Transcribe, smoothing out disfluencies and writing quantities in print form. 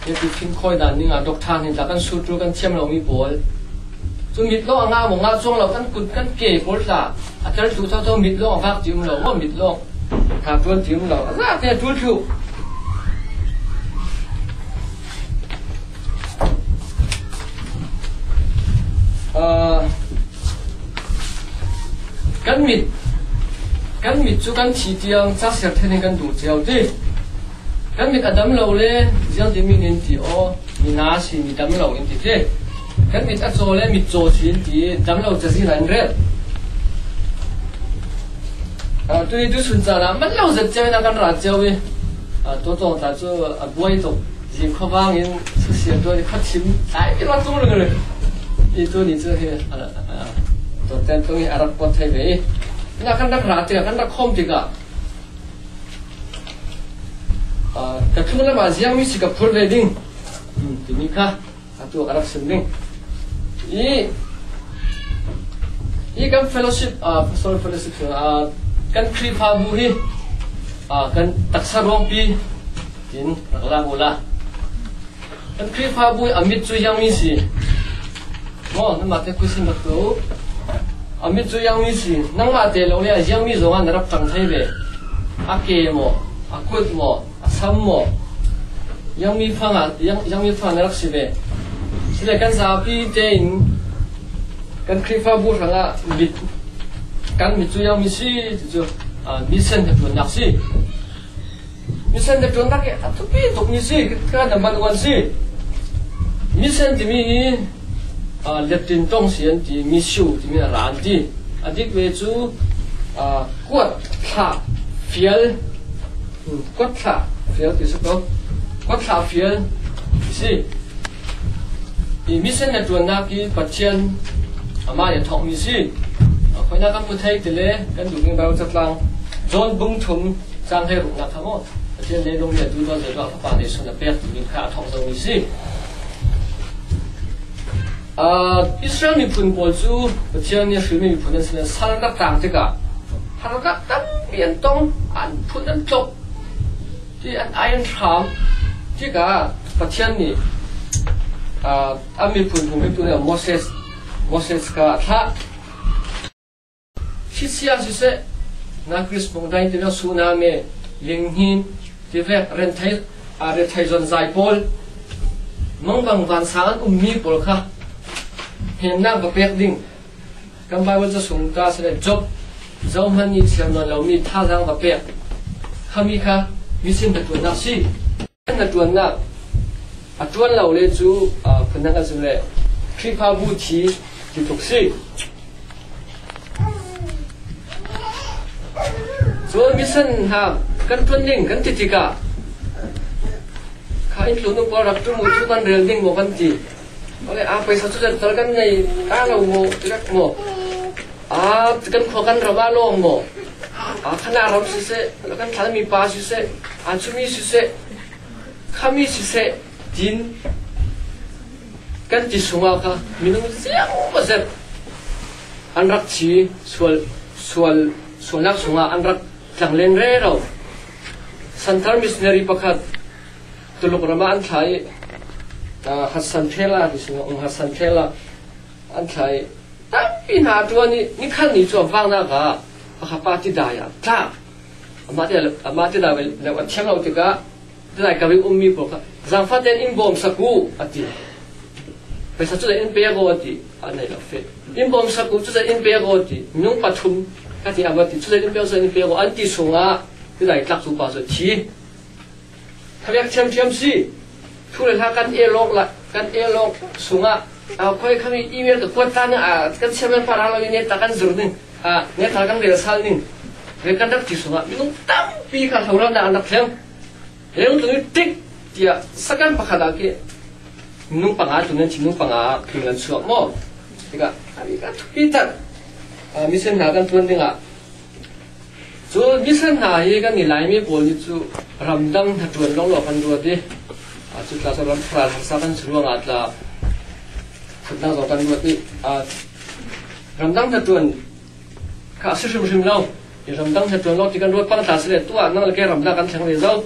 Hihi fimkhawi dan ning ah doctor nih tla kan sutu kan thiam lomi pawl cu mit lawng a ngah maw ngah cuang lo kan kut kan ke pawl tla a tel tu thotho mit lawng a vak ti um lo maw mit lawng tha tuan ti um lo a za te tul thlu kan mit kan mit cu kan thi tiang ca ser then in kan duh cio ti Kan mit a dam lo le ziang timi nin ti aw mi na si mi dam lo in ti ti. Kan mit a caw le mitcaw si in ti dam lo cazin ah in rel. Tuni tu sun caan ah man lo zet cio in a kan ra cio i to tawng tla cu a buai tuk zing khuavang in susial tuan i khuachim tlai mi ra tung ring i tu ni cu hi to ten tung i a rak pot thei ve i na kan rak ra tikah kan rak khom tikah Ka thlung lam ah ziangmi si ka phur ve ding timi kha atu ka rak sim ding. I i kan fellowship pastoral fellowship kan Khrihfabu hi kan taksa ruangpi tin rak la u la. Kan Khrihfabu a mit cu iangmi si. Maw nangmah te kusin rak tu. A mit cu iangmi si. Nangmah te lo le a iangmi zong ah na rak ṭang thai ve. A ke maw, a kut maw, a sam maw, iangmi fang ah iangmi fang na rak si ve. Sile kan zapi tein kan Khrihfabu hrangah mit kan mit cu iangmi si ti cu mission hnaṭuannak si. Mission na ṭuan tak i a thupi tukmi si ka na man uan si. Mission timi hi Latin tong si an ti, missio timi a ra an ti. A dik ve cu kuat thlah fial kuat thlah fial ti si ko. Kuat thlah fial ti si. I mission na ṭuannak hi Pathian amah nih a thawkmi si. Khoina kan pu thei ti le kan duh ning Bible catlang John bung thum Cang he ruknak kha maw Pathian leilung nih a duh nawn zeiruah fapa nih sun a pek timi kha a thawk zomi si. Israel miphun pawl cu Pathian nih a hrilmi miphun an si nain sal rak tang tikah harnak tampi an tong, an phun an tlok, ti an ai an hram tikah Pathian nih a miphun humhimtu nih Moses Moses kha a thlah. Thlichia siseh, Nakris mungdaing tiva tsunami, linghin, tivek, renthei, rethei zonzai pawl, mangbang vansang an ummi pawl kha hnemnak va pek ding. Kan Bible ca sung ta sile Job zohhmanh nih thiam nawn lomi thazaang va pek. Khami kha misin hnaṭuannak si. Na ṭuannak a ṭuan lo le cu phundang kan sim le Khrihfabu thi ti tluk si. Cun mission hna kan ṭuan ning kan ti tikah kha inn tlun upa rak ṭum u cu kan rel ding maw kan ti. Ole a paisa cu tal kan ngei ta lo maw rak maw a kan khua kan ram ah lawng maw a khana ram siseh kan thlan mi pa siseh a chumi siseh khami siseh tin kan ti sungah kha minung ziang mazet an rak thi sual sual sualnak sungah an rak tlang len re ro Santhar missionary pakhat Tuluk ram ah an thla i Hassan Phela ti sungah um Hassan Phela an thla i tampi hna a ṭuan i nikhat ni cu a vangnak ah pakhat pa tidai ah tla amah te amah tidai le a thiam lo tikah tidai kar i ummi pawl kha zaangfah tein in bawm sak u a ti phaisa cu in pe ko a ti a nei lo fe in bawm sak u cu in pe ko a ti minung pathum ka ti a va ti cu in pe in pe ko an ti chungah tidai tlak cu pa cu thi Thawiak ṭhiamṭhiam si. Thu le hla kan elawk la kan elawk sungah khoi khami email ka kuat ta ning kan siam para lo ne ta kan zur ning ne ta kan rel sal ning re kan rak ti sungah minung tampi kha hloral na an rak thleng leng tlung tik tiah sakan pakhat ah ki minung panga tlung nan minung panga tlung nan chuak maw tikah abi ka thupi tak mission hna kan tuan dingah Cu mission hna hi kan i Laimi pawl nih cu ramdang hnaṭuan lawnglawng kan ruat i cu tla cu ram ral harsa kan si ruangah tla phundang zong kan ruat i ramdang hnaṭuan kha a si hrimhrim lo. I ramdang hnaṭuan lawng ti kan ruat pang tla si le tuah nang le ke ramdang kan thleng ve zo.